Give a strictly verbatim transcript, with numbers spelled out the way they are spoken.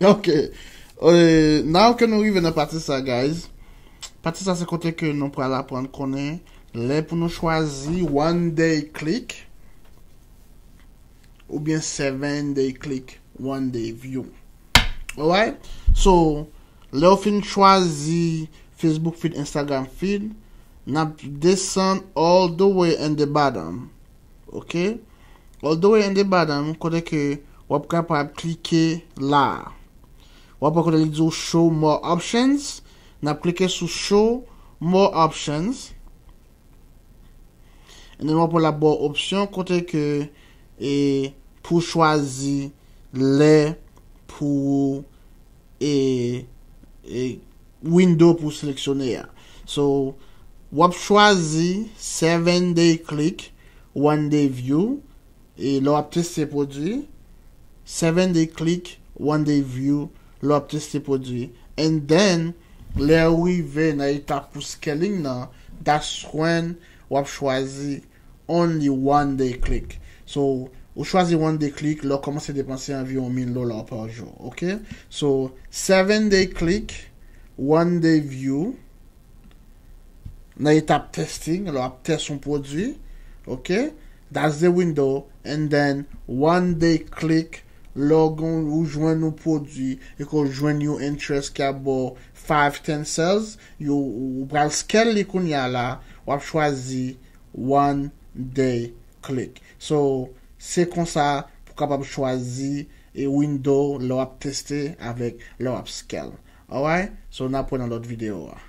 Ok. Euh, now ke nou rive nan pati sa, guys. Pati sa se kote ke nou pral aprann konnen lè pou nou chwazi one day click oubyen seven day click, one day view. Alright? So, lè w fin chwazi Facebook feed, Instagram feed, n ap desann all the way in the bottom. Ok? All the way in the bottom, kote ke w ap kapab klike la. W ap wè kote li di w show more options. N ap klike sou show more options. And then w ap wè l ap ba w opsyon kote ke e pou chwazi lè pou e, e window pou seleksyone a. So, w ap chwazi seven day click, one day view, e lè w ap teste pwodui, seven day click, one day view, lè w ap teste pwodui. And then, lè w rive nan etap pou scaling nan, that's when w ap chwazi only one day click. So, ou chwazi one day click, lè w kòmanse depanse anviwon mil dola pa jou, ok? So, seven day click, one day view, nan etap testing, lè w ap test yon pwodui, ok? That's the window, and then one day click, lè w gon, ou jwenn yon pwodui, e ke w jwenn yon interest ki ap ba w five, ten sales, yo, ou pral scale li kounye a la, w ap chwazi one day click. So, se konsa pou kapab chwazi e window lè w ap teste avèk lè w ap scale. Alright? So, n ap wè nan lòt videyo a.